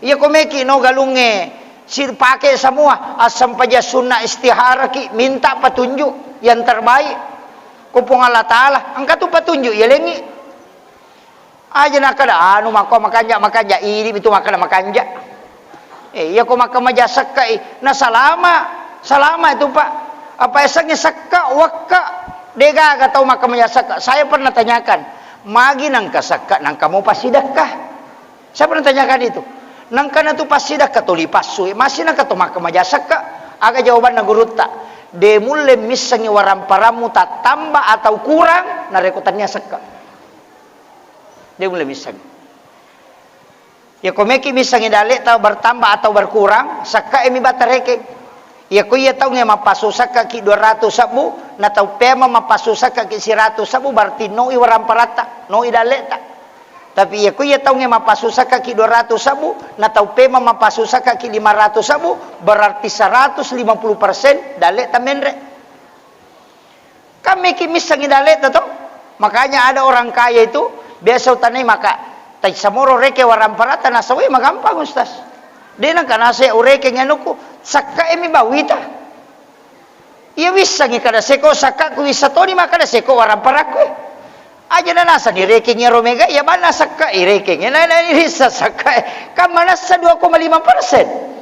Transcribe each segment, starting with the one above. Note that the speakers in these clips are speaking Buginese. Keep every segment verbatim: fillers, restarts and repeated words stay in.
Iya ko meki no galungnge, si pake semua, assempajang sunna istiharaki, minta petunjuk yang terbaik. Ko Puang Allah Ta'ala, engka tu petunjuk, ya lengi. Aja nakkeda, anu, makko makanja, makanja, idi itu makkeda makanja. Eh, iya ko makkamaja sekka i, na salama, salama itu, Pak. Apa esengnge sekka, wekka, degaga tau makkamaja sekka. Saya pernah tanyakan, magi nangka sekka, nangka mau passidekka? Saya pernah tanyakan itu. Nangkana tu passidekka toli passu, masih nangka to makkamaja sekka. Aga jawabanna gurutta? De mulle missengi waramparammu tattamba atau kurang, narekko tania sekka. De mulle missengi. Ya ko meki missengi dalle'ta bertambah atau berkurang, sekka emi batta rekeng. Iya ko iya taungnge mappassu sekkaki dua ratus sebbu, na tau pema mappassu sekkaki siratu sebbu, berarti noi waramparatta, noi dalle'ta. Tapi iya ko iya taungnge mappassu sekkaki dua ratus sebbu, na tau pema mappassu sekkaki lima ratus sebbu, berarti seratus lima puluh persen dalle'ta menre. Kan meki missengi dalle'ta to? Makanya ada orang kaya itu biasa utanai maka, tai samoro reke waramparatta nasawai magampang, Ustaz. De nangka nasa urekeng anukku, sakka emi bawita. Iya wissengi kada seko sakka ku wissa toni maka kada seko waramparakku. Aja na nasani rekeng ero mega, iya banna sakka i rekeng. Na na wissa sakka. Kan manassa dua koma lima persen.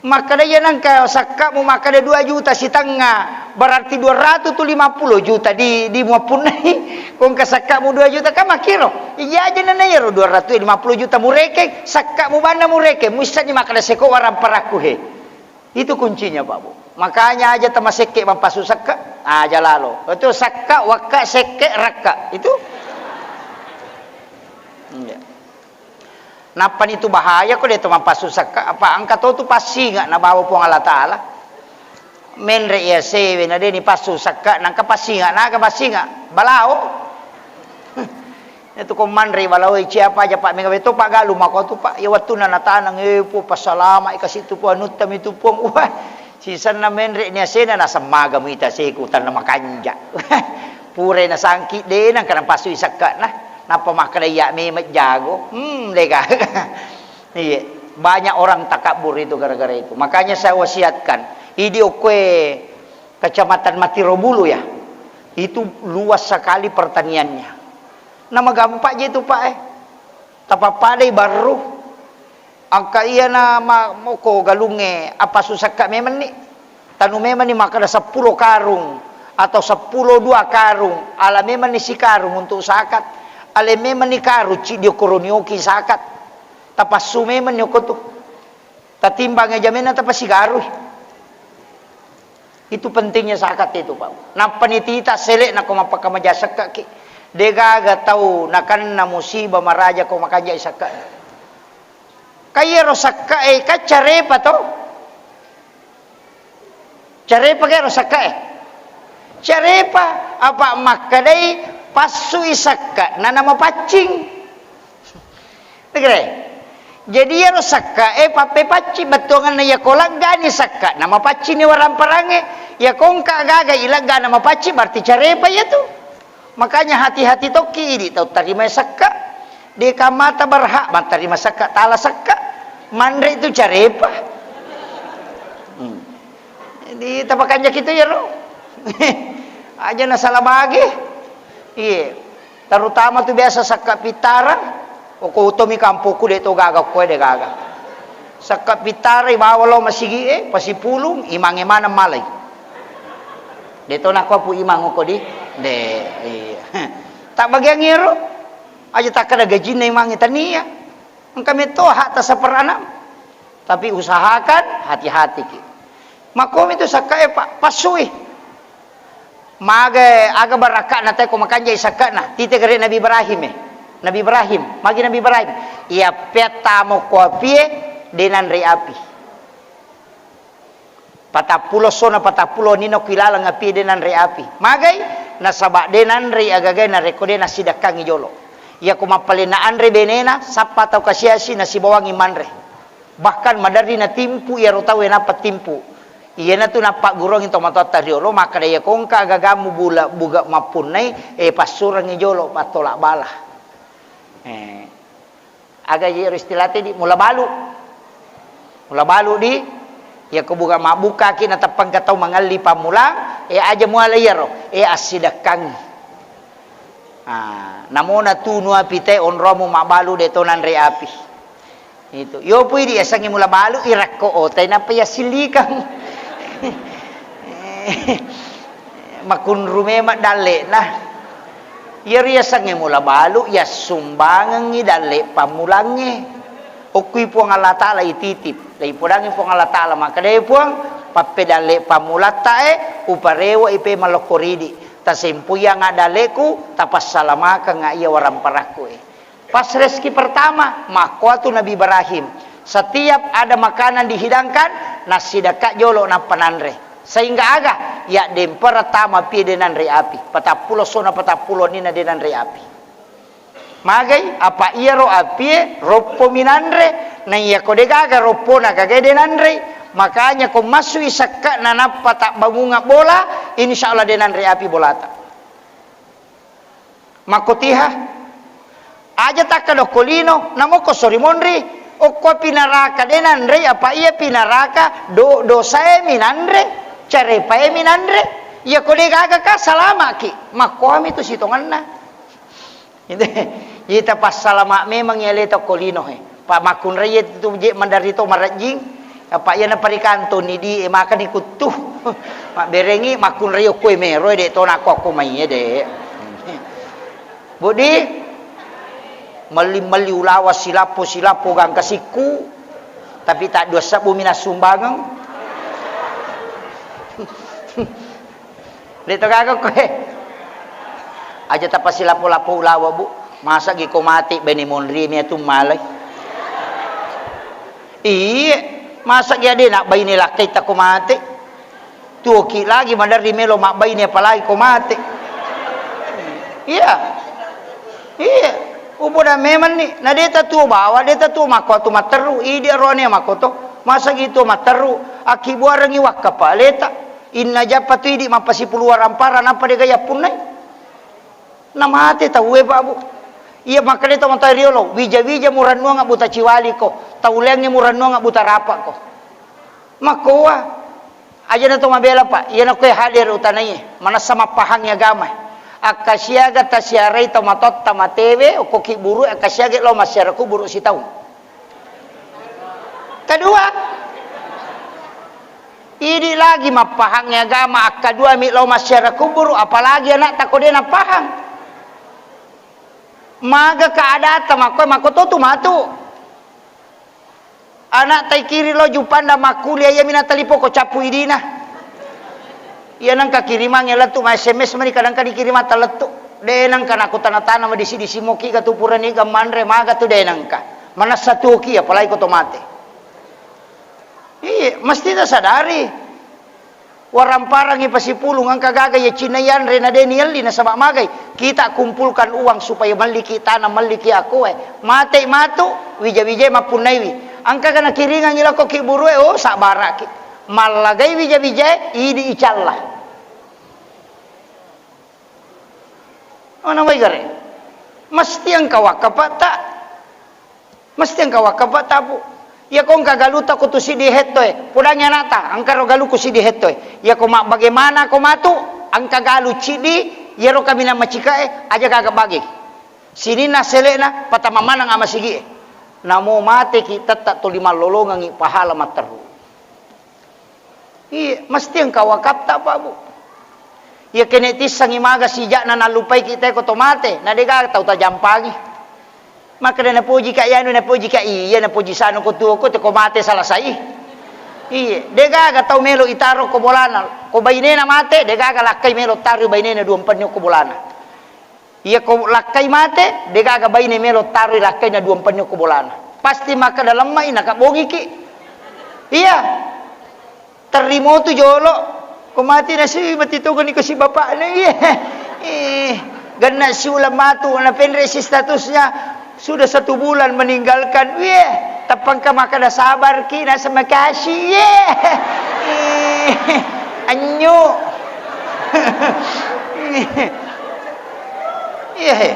Makkeda iya nengka sakkamu makkeda dua juta sitengnga, berarti dua ratus tu lima puluh juta di, di muappunnai. Ko engka sakkamu dua juta, kan makkiro. Iya aja nana iyaro dua ratus lima puluh juta murekeng, sakkamu banna murekeng, muissenni makkeda seko waramparakku he. Itu kuncinya, Pak Bu. Makanya aja tamasekke mappassu sakka, aja lalo. Itu sakka, wakka, sekke, rakka. Itu. Iya. Nappani tu bahaya ko de to mappassu sakka, apa engka to tu passinga nabawa Puang Allah Ta'ala. Menre iya sewe na de ni passu sakka, nangka passinga, naga passinga, balao. Itu ko manre balao, cia apa aja, Pak, mega beto, Pak, galu mako tu, Pak. Ya wattunna nataneng, eh, Puang, passalama i kasi tu, Puang, anutta mi tu, Puang. Wah, sisenna menre ni asena naseng maga muita seku tanna makanja. Pura nasangki de nangka napassu i sakka na. Nappa makkeda iya memeng jago. Hmm, dega. Iya, banyak orang takabur itu gara-gara itu. Makanya saya wasiatkan, idi okkoe Kecamatan Matirobulu ya, itu luas sekali pertaniannya. Nama gampang je itu, Pak, eh. Tapappadai barru. Angka iya na ma-, moko galungnge appassu sakka memenni. Tanu memenni makkeda seppulo karung atau seppulo dua karung, ala memenni sikarung untuk sakat. Ale memenni karung ciddi okoronioki sakat. Tapassu memenni okko tu. Tatimbang eja menna tapasigarui. Itu pentingnya zakat itu, Pak. Nappani tita sele'na ko mappakamaja sekkaki. Degaga tau nakenna musibah maraja ko makanja i sekka. Kaiyaro sekka e kan carepa to. Carepa kero sekka e. Carepa apa makkedai passui sekka nana mapaccing. Tegere. Jadi iyaro sekka e pappepacci bettuanganna, iya ko laggani sekka na mapaccini waramparangnge, iya ko engka gaga ilegga na mapacci berarti carepa iya tu. Makanya hati-hati tokki idi tau tarimai sekka. De kamata berhak mattarima sekka, tala sekka. Manre itu carepa. Hmm. Jadi tapakanjaki tu iyaro. Aja na salah bage. Iye. Terutama tu biasa sakka pittara, oko utomi kampokku de to gaga, koe de gaga. Sakka pittara ibawa lao masigi e, pasipulung, imangnge maneng malai. De to nakua pu imang oko di, de, iya. Tak bagian ero, aja takkeda gajinna imangnge tania. Engka metto hak ta seperenam. Tapi usahakan hati-hati ki. Makomi tu sakka e, Pak, passui. Maga aga barakka'na te ko makanjai sakka'na, tite gare Nabi Ibrahim e. Nabi Ibrahim, magi Nabi Ibrahim? Iya peattamo ko apie, de nanre api. Patappulo sona patappulo nino ki laleng apie, de nanre api. Magai? Nasaba de nanre agagai narekko de nassidekkangi jolo. Iya ko mappalena anre benena, sappa tau kasiasi nasibawangi manre. Bahkan maderri natimpu iyaro tauwe nappa timpu. Iyanatu nappagguruangngi tomatoatta riolo, makkeda, "Iya ko engka agagammu bula-, buga mappunnai, e, passurengngi jolo pattola bala." E, aga iyaro istilah tedi, mula balu. Mula balu di, iya ko buka mabbukkaki na teppangka tau mangelli pammulang, e aja muala iyaro, e assidekkangngi. Ah, namona tunu api te onromu mabbalu de to nanre api. Itu. Yo pui di yasengnge mula balu irakko otai nappa yasillikang. Makunru memang dallekna. Iyaro yasengnge mula balu, yassumbangengngi dalle pammulangnge. Okkui Puang Allah Ta'ala ititip. Laipodangngi Puang Allah Ta'ala, makkeda, "E Puang, pappedalle pammulatta e, uparewa ipe malokko ridi. Tasempoianga dalleku, tapassalamakeng iya waramparakku e." Pas rezeki pertama, makkuatu Nabi Ibrahim. Setiap ada makanan dihidangkan, nassidekka jolo nappa nanre. Sehingga aga? Yaddempera tama pie de nanre api. Patappulo sona patappulo nina de nanre api. Magai? Apa iyaro apie roppo minanre. Na iyako degaga roppona gagai de nanrei. Makanya ko massui sekka nanappa tabbangunga bola, insya Allah de nanre api bolata. Makkotiha, aja takka dokko lino, namokko sori monri, okko pinaraka de nanrei, apa iya pinaraka do, dosae minanre, carepae minanre, iya ko de gaga ka salamaki, makkoami tu sitonganna. Ita passalama memang iya leta ko lino he. Pa makkunrai tu je mandari to marajing. Apa iya naparikantoni di e maka ni kuttu. Mabberengi makkunrai okko mero de to nako aku mai de. Budi, melli-melli ulawa silappo-silappo gangka sikku, tapi tak dua sebbu mina sumbangeng. De to gaga koe. Aja tapasilapo-lapo ulawa, Bu. Masa gi ko mate bene monri mi atu malai. Iye, masa gi ade nak baine lakkai ta ko mate. Tuoki lagi maderri melo mabbaine apalagi ko mate. Iya. Iya. Upoda memang ni, na deta tuo bawa, deta tuo makko atu matteru, idi arone makko to. Masa gitu matteru, akkibuarengi wakka paleta. Inna jappa tu idi mappasipulu warampara nappa dega yappunnai. Na mate tauwe, Pak, Bu. Iya makkeda to matai riolo, wija-wija murannuang buta ciwaliko, tauleangngi murannuang buta rapako. Makkoa, aja na to mabela, Pak. Iya na koe hadir utanaiye, manessa mappahangi agama. Akkasiaga tasiarai to matotta matewe, okko kiburu, akkasiaga lo massiara kuburu sitaung. Kedua, idi lagi mappahangi agama, akkadua mi lo massiara kuburu, apalagi anak tako de napahang. Maga keadaan ta makko, makko to tu matu. Anak tai kiri lo jupanda makkuliah, iya mina talipo ko cappu idina. Iya nengka kirimangnge lettu ma S M S mani kadangka dikirimang ta lettu. De nengka nako tana-tana ma disi-disi moki ga tu purani ga manre maga tu de nengka. Manessa tuoki apalagi ko to mate. Iya, mesti ta sadari. Waramparangngi pasipulung, engka gaga iya cinna yanre na de nielli nasaba magai. Kita kumpulkan uang supaya melliki tanah, melliki akoe. Matei matu, wija-wijai mappunnaiwi. Engka ga nakiringangngi lako kiburue, oh, sabbaraki. Mallagai wija-wijae, idi icalla. Mana wai gare? Mesti engka wakkapatta. Mesti engka wakkapatta, Bu. Iya ko engka galuta ko tu siddi hettoe, podangi anakta, engka ro galuku siddi hettoe. Iya ko mabbagaimana ko matu, engka galu ciddi, iyaro kaminang macikae, aja gaga bage. Sininna sele'na, patama maneng amasigie. Namo mateki, tetta tuli mallolongengi pahala matteru. Iya, mesti engka wakkatta, Pak, Bu. Iya, kene tissengi maga sijakna nallupaiki te ko to mate, na dega tau tajampangi. Makkeda napoji ka iyanu, napoji ka iya, napoji sanu ko tuo ko te ko mate salasai. Iya, degaga tau melo itaro ko bolana. Ko bainena mate, degaga lakkai melo taro bainena dua mpenni ko bolana. Iya ko lakkai mate, degaga baine melo taroi lakkaina dua mpenni ko bolana. Pasti makkeda lemmai nakabbongiki. Iya. Terrimo tu jolo. Ko mate nasi mati togoni ko si bapakna. Iya. Eh, ganna siulang matu na penre si statusnya sudah satu bulan meninggalkan. Iya. Tappangka makkeda sabarki na semakasi. Iya. Eh, anyu. Iya, he.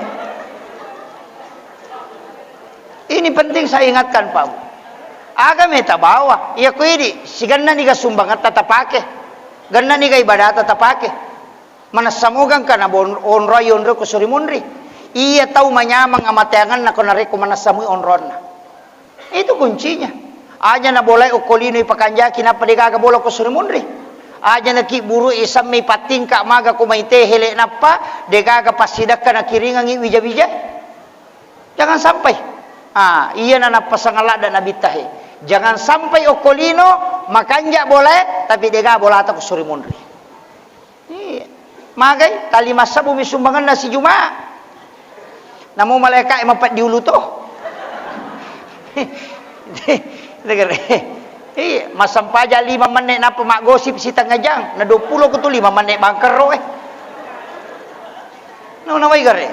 Ini penting saya ingatkan, Pak Bu. Aga meta bawa, iya ko idi, sigenna niga sumbangetta tapake, genna niga ibadata tapake. Manessa mogangka na bon-, onroi onro ko suri munri. Iya tau manyameng amateangenna ko narekko manessa mui onronna. Itu kuncinya. Aja na bolai okko lino ipakanjaki nappa degaga bola ko suri munri. Aja na ki buru isemme ipattingka maga ko maite hele nappa degaga passidakka nakiringangi wija-wija. Jangan sampai. Ah, iya na napasang ladda Nabitta he. Jangan sampai okko lino makanja bolae, tapi dega bolata ko suri munri. Iya. Magai, tali massabbu mi sumbanganna si Juma. Namo malaika e mapeddi ulu to. Iya, massempajang lima menne nappa maggosip sitengnga jang, na dua puluh ko tu lima menne bangkerro e. Nau nawai gare.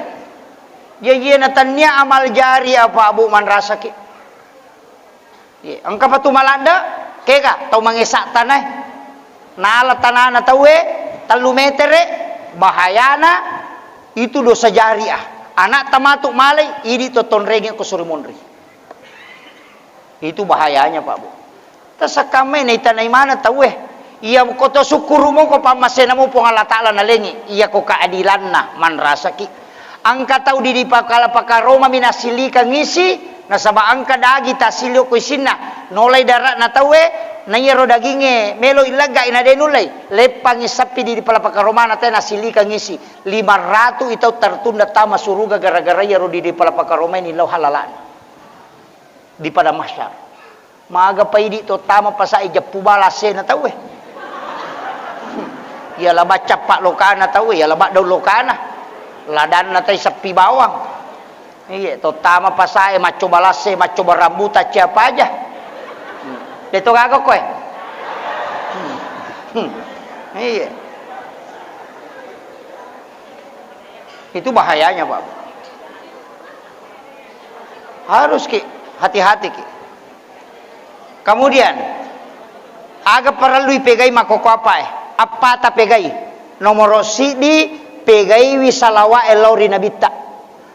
Jaji na tannia amal jari apa, Bu, manrasaki. Ye, engka patu maladde, kega tau mangesa tanae. Nala tanana tauwe tellu metere, bahayana itu dosa jariah. Anakta matu malai, idi to tonrenge ko suri monri. Itu bahayanya, Pak, Bu. Tasekkammai naitanai maneng tauwe. Iya ko to sukkuru moko pammasena mo Puang Allah Taala nalengi. Iya ko keadilanna manrasaki. Engka tau di, di pakala-, pakaromami nassilikang isi, nasaba engka dagi tassili ko isinna. Nolai dara'na tauwe, na iyaro dagingnge melo illeggai na de nullei. Leppangi sappi di, di pala pakaromana te nassilikang isi. Lima ratu i tau tertunda tama suruga gara-gara iyaro di, di pala pakaromai nillau halalana. Di padang mahsyar. Maga paidi to tama pasae jeppu bala assena tauwe. Iya la baccappa lokana tauwe, iya la baddau lokana. Ladanna tai seppi bawang. Iya, to tama pasae maccoba lasse, maccoba rambutan, siapa aja. De to gaga koe. Iya. Itu bahayanya, Pak. Harus ki, hati-hati ki. Kemudian, aga parellui pegai makkokkoe apa e? Appata pegai. Nomoro siddi, pegaiwi salawa e lao ri nabitta.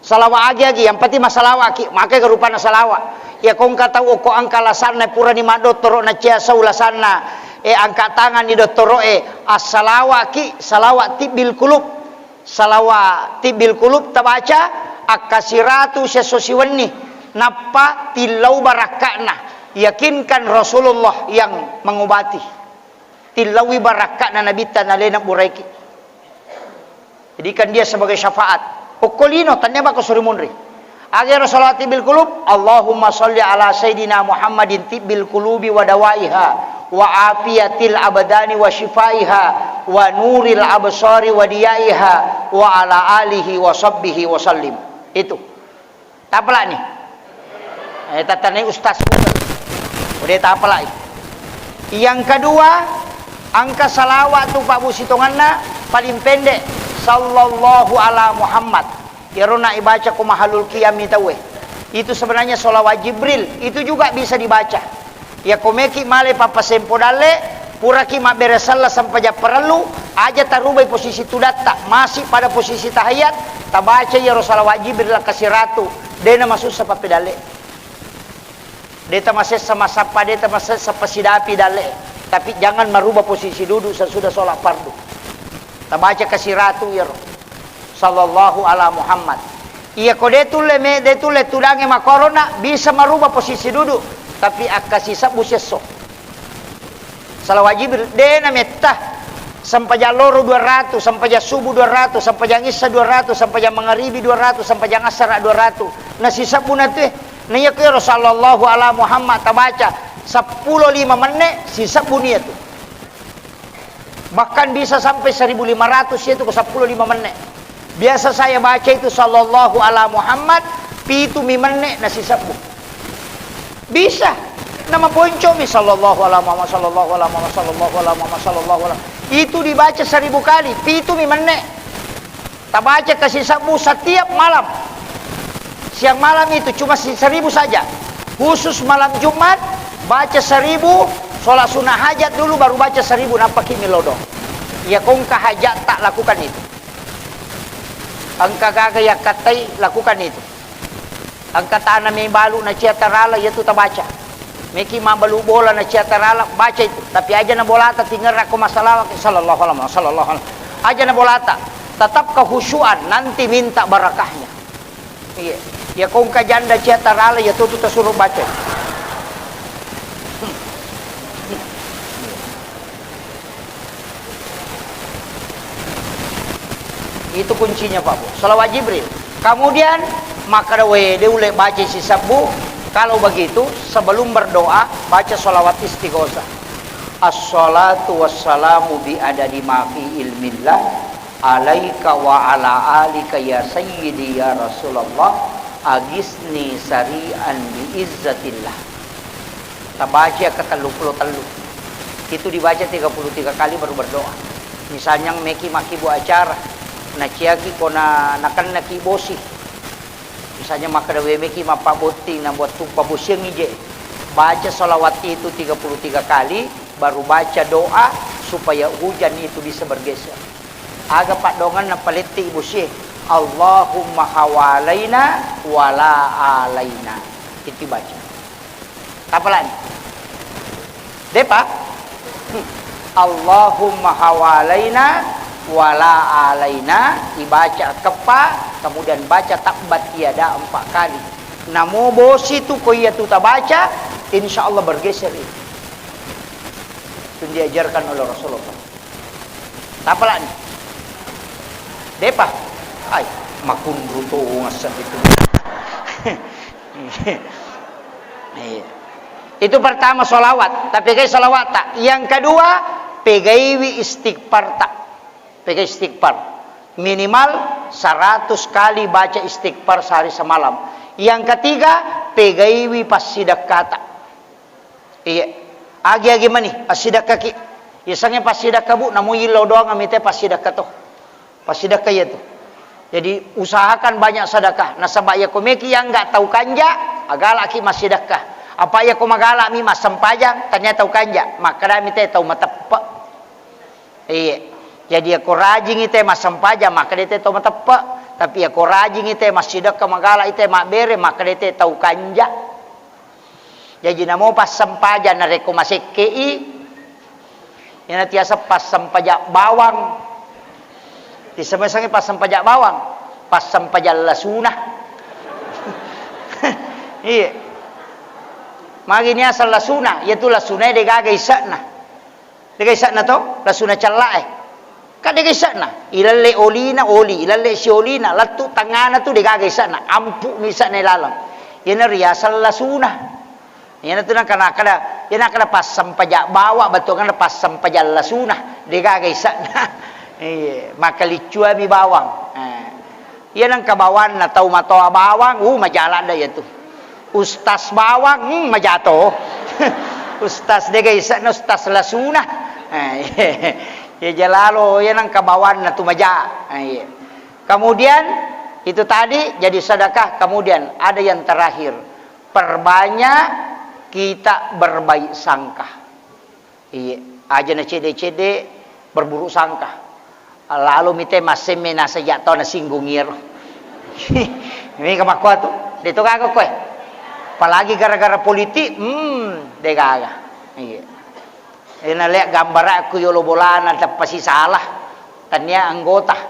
Salawa agi-agi, yang penting massalawa ki, makkega rupanna salawa. Iya ko engka tau okko engka lasanna purani maddottoro na cia sau lasanna, e, angka tanganni dottoro e, assalawa ki, salawa tibbil kulub. Salawa tibbil kulub tabaca, akkasiratu siesso siwenni, nappa tillau barakka'na. Yakinkan Rasulullah yang mengobati. Tillaui barakka'na Nabitta nalena buraiki. Jadikan dia sebagai syafaat. Okko lino, tannia bako suri munri. Agero salawat tibbil kulub, Allahumma salli ala Sayyidina Muhammadin tibbil kulubi wa dawaiha, wa afiyatil abdani wa shifaiha, wa nuril absari wa diyaiha, wa ala alihi wa sahbihi wa sallim. Itu. Tapalani. Eh, tatanai ustaz. Udah tapalai. Yang kedua, angka salawat tu Pak Bu sitonganna paling pendek, sallallahu ala Muhammad. Iyaro na ibaca ko mahalul qiyami tauwe. Itu sebenarnya sholawat Jibril, itu juga bisa dibaca. Iya ko meki male pappasempo dalle, puraki mabbere sella sempajang parellu, aja tarubai posisi tudatta, masih pada posisi tahiyat, tabaca iyaro sholawat Jibril lakkasiratu, de namasussa pappedalle. De tamasessa massappa, de tamasessa pasidapi dalle. Tapi jangan merubah posisi duduk sesudah sholat fardu. Tabaca kasiratu iyaro. Sallallahu ala Muhammad. Iya ko de tulle me, de tulle tudange makorona, bisa merubah posisi duduk. Tapi akkasisebbu siesso. Salawat Jibril, de nametta. Sempajang loro dua ratus, sempajang subuh dua ratus, sempajang isya dua ratus, sempajang mangaribi dua ratus, sempajang assara dua ratus. Nasisebbu na tu e. Na iya ko ero sallallahu ala Muhammad tabaca seppulo lima menne, sisebbu ni iya tu. Bahkan bisa sampai seribu lima ratus iya tu ko seppulo lima menne. Biasa saya baca itu sallallahu ala Muhammad, pitu mi menne nasisebbu. Bisa. Nama ponco mi sallallahu ala Muhammad, sallallahu ala Muhammad, sallallahu ala Muhammad, sallallahu ala. Itu dibaca seribu kali, pitu mi menne. Tabaca kasisebbu setiap malam. Siang malam itu cuma si-, seribu saja. Khusus malam Jumat, baca seribu, sholat sunnah hajat dulu, baru baca seribu, nappaki milodong. Iya ko engka hajat tak lakukan itu. Engka gaga yakkattai, lakukan itu. Engka tanami balu na cia tarala, iya tu tabaca. Meki mabbalu bola na cia tarala, baca itu. Tapi aja na bolata tingerra ko masalawat, sallallahu alaihi wasallam, sallallahu alaihi wasallam. Aja na bolata. Tetap kehusyuan, nanti minta barakahnya. Iya. Ya ko engka janda cia tarala, ya tutu tasuro baca. Itu kuncinya, Pak Bu. Salawat Jibril. Kemudian, makkeda, "We, de ulle baca sisebbu." Kalau begitu, sebelum berdoa, baca salawat istighosah. Assalatu wassalamu bi adadi ma fi ilmillah alaika wa ala alika ya sayyidi ya Rasulullah, agisni sari'an bi izzatillah. Tabaca ke tellu pulo tellu. Itu dibaca tiga puluh tiga kali baru berdoa. Misalnya meki makkibbu acara, naciaki ko na, nakennaki bosi. Misalnya makkeda, "We, meki mappabotting na buat tuppa bosiang ije." Baca salawat itu tiga puluh tiga kali, baru baca doa supaya hujan itu bisa bergeser. Aga paddoanganna paletti bosie? Allahumma hawalaina wala alaina. Itu baca. Tapalani. Depa? Hmm. Allahumma hawalaina wala alaina, ibaca keppa, kemudian baca tabbat yada empat kali. Namo bosi tu ko iya tu tabaca, insya Allah bergeser itu. Itu diajarkan oleh Rasulullah. Tapalani. Depa? Ai, makunru tu ngaseng itu. Iya. Itu pertama salawat, tapi kai salawat tak. Yang kedua, pegaiwi istighfar tak. Pegai istighfar. Minimal seratus kali baca istighfar sehari semalam. Yang ketiga, pegaiwi passidekkata. Iya. Agi-agi mani, passidekkaki. Iyasengnge passidekka, Bu, namo illau doang amite passidekka to. Passidekka iya tu. Jadi, usahakan banyak sedekah. Nasaba iya ko meki yang nggak tau kanja, agalaki massidekka. Apa iya ko magalami massempajang, tania tau kanja, makkadami te tau mateppe. Iya. Jadi, iya ko rajingi te massempajang, makkada te tau mateppe. Tapi iya ko rajingi te massidekka, magala ite mabbere, makkada te tau kanja. Jaji namo passempajang narekko masekke'i, iyana tiaseng passempajang bawang. Tiseng-, tiasengngi passempajang bawang, passempajang lasuna. Iya. Magi niaseng lasuna, iyatu lasunae degaga ise'na. Degaga ise'na to, lasuna cella'e. Kan degaga ise'na, ilalle olina, oli, ilalle siolina, lettu tengngana tu degaga ise'na, ampu'mi ise'na ilaleng. Iyana riaseng lasuna. Iyana tu naka-, nakada, iyana kada passempajang bawang, bettuanna passempajang lasuna, degaga ise'na. Iya, makaliccuami bawang. Eh. Iya nengka bawanna tau matoa bawang, uh, maja ladde iyatu. Ustaz bawang, hmm, maja to. Ustaz degaga ise'na, ustaz lasuna. Eh, iya jalalo, iya nengka bawanna tu maja. Eh, iya. Kemudian itu tadi jadi sedekah, kemudian ada yang terakhir, perbanyak kita berbaik sangka. Iya, aja na cedde-cedde berburuk sangka. Lalo mite massemme naseng ja tau nasinggung iyaro. Mega makkuatu, de to gaga koe. Apalagi gara-gara politik, hmm, de gaga. Iya. Ena lea gambarakku yolo bolana tappa sisala. Tania anggota.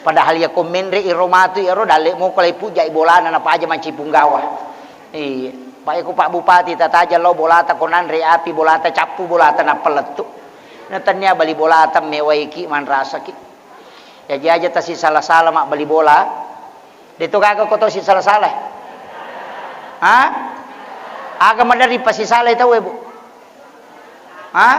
Padahal iya ko menre iro matu iyaro dalle moko lai pujai bolana napaja manci punggawa. Iya. Pak, iya ko Pak Bupati tataja lao bolata ko nanre api bolata cappu bolata nappa lettu. Na tania bali bolata mewaiki manrasaki. Jaji aja tasisala-sala mabbali bola. De to gaga ko to sisala-sala. Ha? Aga maderri pasisalai tau e, Bu? Ha?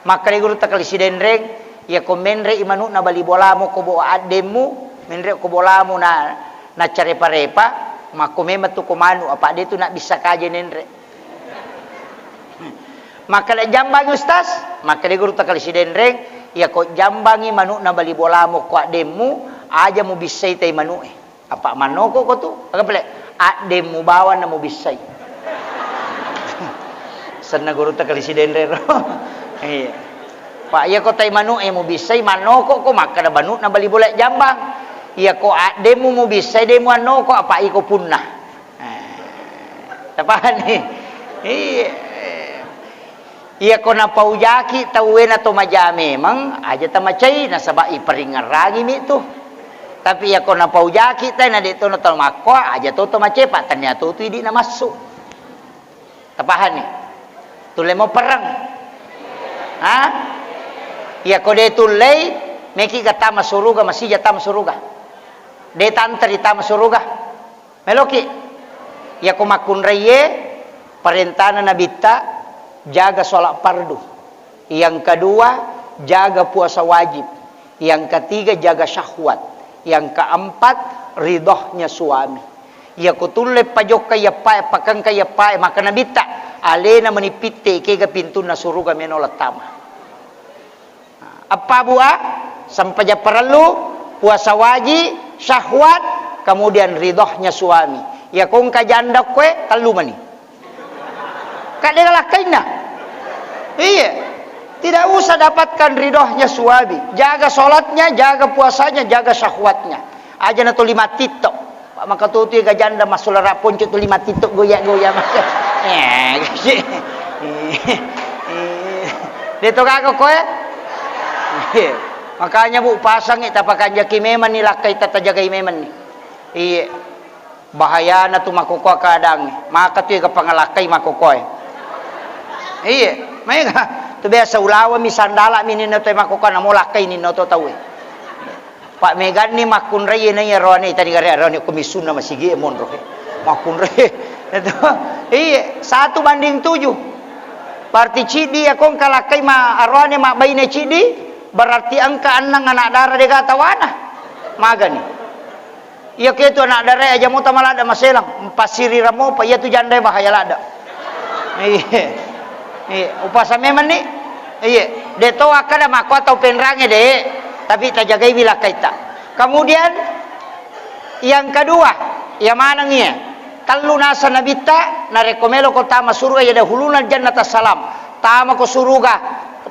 Makkeda gurutta Kali Sidenreng, iya ko menre i manu'na bali bolamu ko bo addemmu, menre ko bolamu na, naccarepa-repa, makko memeng tu ko manu, apa de tu nabbissa kaje nenre. Makkeda jambangi Ustaz, makkeda gurutta Kali Sidenreng, iya ko jambangi manu'na bali bolamu ko addemmu, aja mubissai tai manu'e. Apa mannoko ko tu? Aga pale? Addemmu bawang na mubissai. Senna gurutta Kali Sidenreng ro. Iya. Pak, iya ko tai manu'e mubissai, mannoko ko makkeda manu'na bali bola jambang. Iya ko addemmu mubissai, de muannoko, apa iko punna. Eh, tapahani? Iya. Iya, ko napaujaki tauwe na to maja memang, aja tamacai, nasaba iparingngerangimi tu. Tapi iya ko napaujaki tai na de to na to makkoa, aja to to macai, pa tania to tu idi na massu. Tapahanni? Tulle mo perreng? Ha? Iya ko de tullei, meki ga tama suruga, masija tama suruga. De tanteri tama suruga. Meloki. Iya ko makkunraiye, parentana Nabitta, jaga sholat fardu. Yang kedua, jaga puasa wajib. Yang ketiga, jaga syahwat. Yang keempat, ridhohnya suami. Iya ko tulle pajokka iyappae, pakengka iyappae, maka Nabitta, alena meni pitte, kega pintunna suruga meno lattama. Eppa bua, sempajang parellu, puasa waji, syahwat, kemudian ridhohnya suami. Iya ko engka janda koe, tellu mani. Kadde lakkainna. Iya. Tidak usah dapatkan ridhohnya suami. Jaga sholatnya, jaga puasanya, jaga syahwatnya. Aja na tuli matitto. Pak, maka tutu ga janda massulara ponco tuli matitto goya-goya maka. Eh, kasi. Eh, eh. De to gaga koe? Iya. Makanya, Bu, pasangi tapakanjaki memang ni lakkai, tatajagai memang ni. Iya. Bahayana tu makkokoa keadaangnge. Maka tu ega pangalakkai makkokoe. Iye, maega. Tu biasa ulawami sandalami ninna toe makkokoa namo lakkai ninna to tauwe. Pak meganni makkunrai naiya roane tadi gare roane komissunna masigi e monro he. Makkunrai. Itu. Iye, satu banding tujuh. Parti ciddi ya kong kalakkai ma aroane ma baine ciddi, berarti engka annang anak dara dega tawana. Magani. Iya ketu anak darae aja mota maladda maselang, mpassirirang mopa, iya tu jandae bahaya ladda. Iya. Iya, upasa memang ni. Iya, de to akkada makko tau penrange de, tapi tajagaiwi lakkaitta. Kemudian yang kedua, iya maneng iya. Tellu nasa nabitta, narekko meloko tama suruga iya dahuluna jannata salam. Tamako suruga,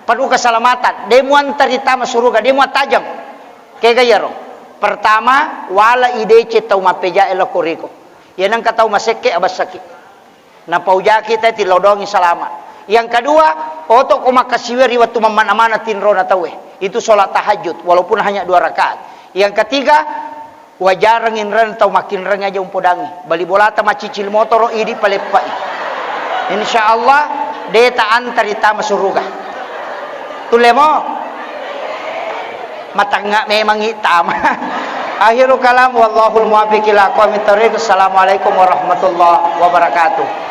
penuh keselamatan. De muantari tama suruga, de muattajeng. Kega iyaro? Pertama, wala ideceng tau mappejae lao koriko. Iya nengka tau masekke abessaki. Napaujaki tai tilodongi salama. Yang kedua, oto ko makkasiwiang ri wettu mammana-mana tinrona tauwe. Itu sholat tahajud, walaupun hanya dua rakaat. Yang ketiga, wajareng inreng tau makkinreng aja umpodangi. Bali bolata macicil motoro, idi paleppai. Insya Allah, de ta antari tama suruga. Tulle mo? Matangnga memang ittama. Akhirul kalam, wallahul muwaffiq ila aqwamit thariq. Assalamualaikum warahmatullahi wabarakatuh.